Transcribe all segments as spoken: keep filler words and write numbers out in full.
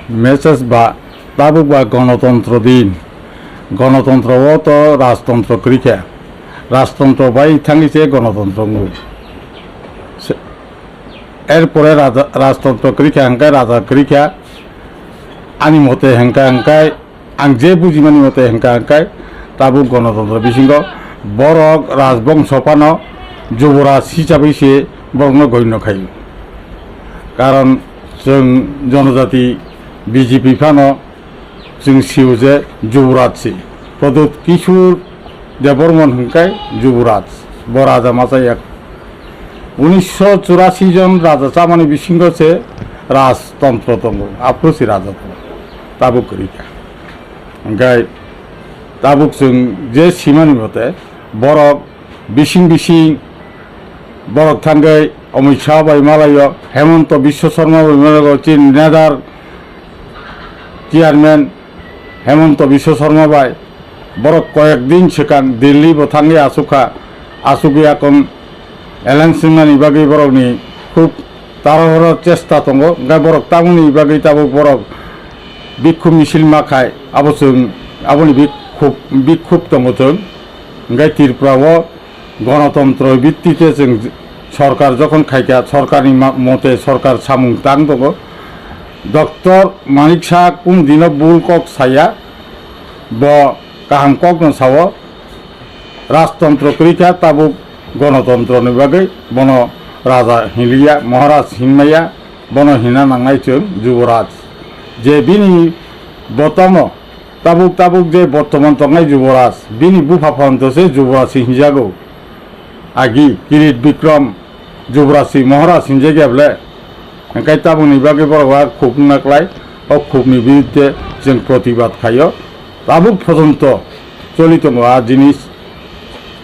Message ba tabuk ba gonotontro din. Gonotontro o to rajtontro kwrwi kha. Rajtontro bai thangwi se gonotontro wngo. Se-, erpore raja, rajtontro kwrwi kha hwnkhe raja kwrwi kha. Ani mote hwnkha hwnkhe Ang je bujimani mote hwnkha hwnkhe tabuk gonotontro bisingo borok rajbongso phano juboraj hisabwi se borokno goino khaio. Karon chwng jonojati B J P phano chwng sio je juboraj se. Pradyut Kishore Debbarman hwnkhe juboraj, bo raja masa yak. Unisho churasi jon raja chamani bisingo se rajtontro tongo, aphuru se raja tongo. Tabuk kwrwi kha. Hwnkhe tabuk chwng je simani mote borok bising bising borok thangwi Amit Shah bai malaio, Hemanta Biswa Sarma bai malaio, chini nedar chairman Hemanta Biswa Sarma bai borok koyek din swkang Delhi bo thangwi asukha, asugwi akon alliance wngnani bagwi borokni khub tarhoro chesta tongo, hwnkhe borok tamoni bagwi tabuk borok bikhub misil ma khai, abo chwng aboni bikhub, bikhub tongo chwng, hwnkhe Tripura o Gonotontro bittite chwng sorkar jokhon khaikha, sorkarni ma-, mote sorkar samung tang tongo. Doctor Manik Saha kunu dino bul kok saya, bo kaham kokno sao. Rajtontro kwrwi kha, tabuk gonotontroni bagwi bono raja hinliya, Maharaj hinmaya, bono hinna nangnai chwng Juboraj. Je bini botomo Tabuk tabuk je bortoman tongnai Juboraj, bini bupha phanto se Juboraj se hinjago. Agi Kirit Bikram Juboraj se Maharaj hinjakya ble. Hwnkhe tabukni bagwi borok wa khuk wngna klai, o khukni birudde chwng protibad khaio. Tabuk phojonto choli tongo a jinis,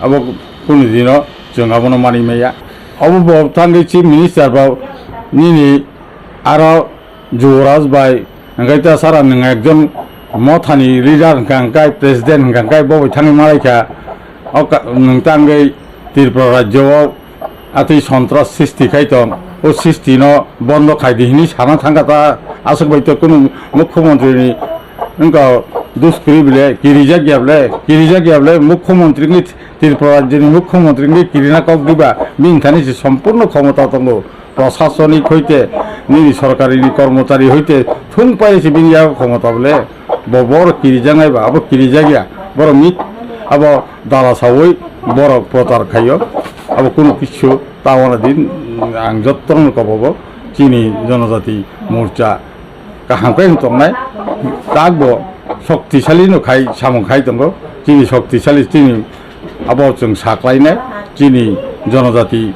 abo kunu dino chwng abono manwi maya. Obo bo thangwi Chief Minister bo nini aro Juboraj bai, hwnkhe ta sara nwng ekjon mothani leader hwnkha hwnkhe, president hwnkha hwnkhe, bo bai thangwi malaikha. O ka-, nwng ta wngwi Tripura rajyo o atwi sontras srishti khai tong, o srishti no bondo khai di hinwi sana thangkha ta, aswk bai to kunu mukhyamantri ni wngkha dos kwrwi bile, kirijak ya bile, kirijak ya bile, mukhyamantri wngwi Tripura rajyo ni mukhyamantri wngwi kirina kok diba, bini thani se sompurno khomota tongo. Prosasonik hoite, nini sorkarini kormochari hoite thung pai se bini yago khomota bole, bo borok kirijaknai ba, abo kirijakya, borok mit, abo dala sawi borok prochar khaio, abo kunu kichu ta wana din. Ang jottorokno kobogo chini Jonojati Morcha kaham khe wng tongnai, takbo shoktisali no khai samung khai tongo, chini shoktisali chini abo chwng saklainai, chini Jonojati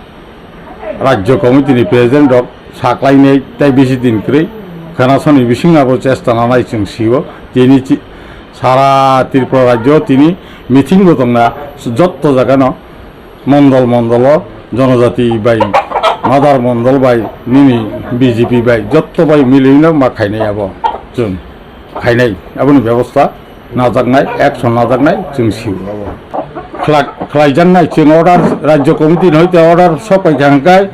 Rajya Committee ni President rok saklainai tei bisi din kwrwi khwnasoni bisingno abo chesta nanai chwng sio. Tini chi-, sara Tripura rajyo tini meeting bo tongna jotto jagano mondol mondolo Jonojati bai, Madar mondol bai, nini B J P bai jotto bai milino ma khainai abo chwng khainai aboni bebosta. Najaknai, action najaknai chwng sio. Khlai-, khlaijaknai chwng order, Rajya Committee ni hoite order sopai kha hwnkhe,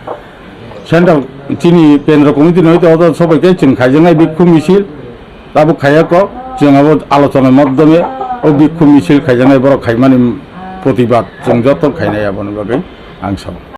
Central chini Kendra Committee ni hoite order sopai khe chwng khaijaknai bhikkhu misil. Tabuk khaiya kok, chwng abo alochona madhyome o bhikkhu misil khaijaknai borok khaimani protibad chwng joto khainai aboni bagwi ang sao.